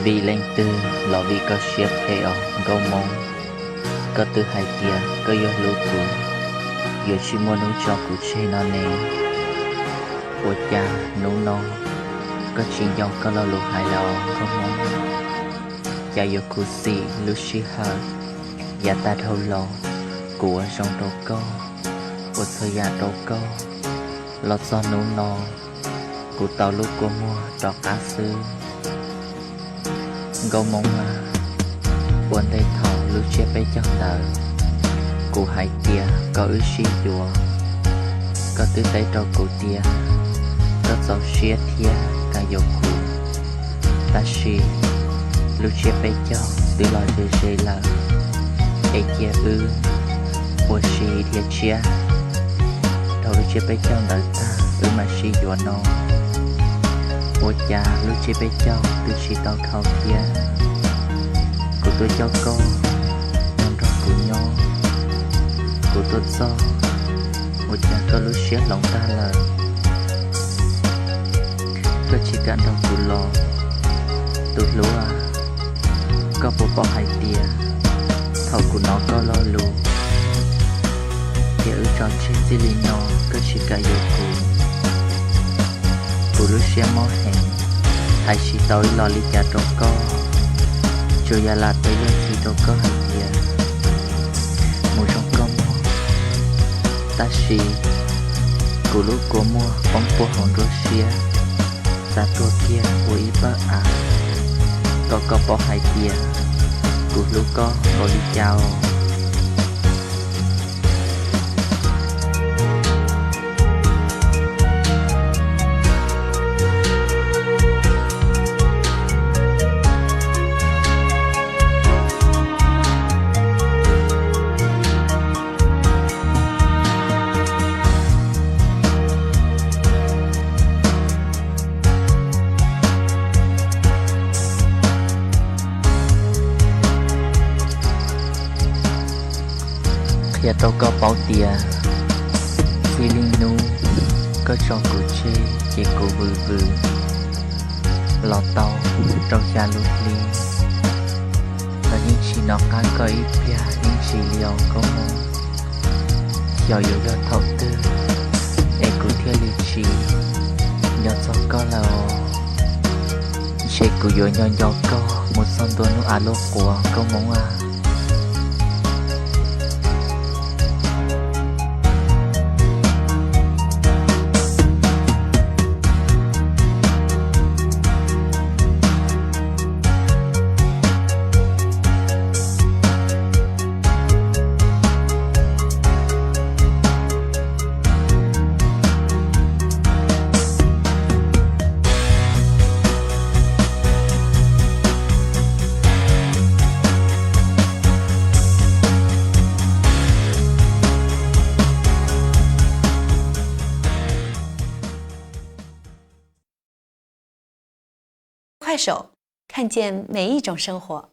Vim leej twg los vim koj siab phem os Nkauj Hmoob. Koj twb hais tias koj yuav hlub kuv, yuav tsis muaj hnub tso kuv tseg no ne. Ua cas hnub no koj tsis nco koj lo lus hais lawm os Nkauj Hmoob? Cas yuav khuv xim lub sij hawm yav tag dhau los, kuv ua zoo rau koj, ua txhua yam rau koj, los txog hnub no kuv tau lub kua muag rov qab xwb. Nkauj Hmoob a, ua ntej thaum lub tsiab peb caug ntawd, kuv hais tias kom wb sib yuav, koj twb teb rau kuv tias koj txaus siab thiab kam yuav kuv. Tab sis lub tsiab peb caug twb los ze ze lawm, es cia wb ua si dhia tshiab, dhau lub tsiab peb caug ntawd tag wb mam sib yuav no. Ua cas lub tsiab peb caug twb tsis tau dhau thiab, kuv tuaj coj koj los nrog kuv nyob, kuv tuaj txog, ua cas koj lub siab hloov tag lawm, koj tsis kam nrog kuv los. Tus hlub a, koj puas paub hais tias thaum kuv hnov koj lo lus tias wb tso tseg txij li no, koj tsis kam yuav kuv, kuv lub siab mob heev, hais tsis tau ib lo li cas rau koj, tsuas yog lam teb luag ntxhi rau koj hais tias mus zoo koj mog. Tab sis kuv lub kua muag poob puag hauv nruab siab, xav tuag kiag ua ib pawg av, kom koj paub hais tias kuv hlub koj npaum li cas os. Qhia rau koj paub tias txij li hnub koj tso kuv tseg ces kuv vwm vwm los tau rau xya lub hli, los yeej tsis hnov qab koj ib pliag ib ntsis li os Nkauj Hmoob. Xyov yuav yog thaum twg es kuv thiaj li tsis nco txog koj lawm os. Ntshe kuv yuav nco nco koj mus txog ntua hnub av luaj quav Nkauj Hmoob a. Kuaij saum, khaij cia meis ib tsoom seej huam.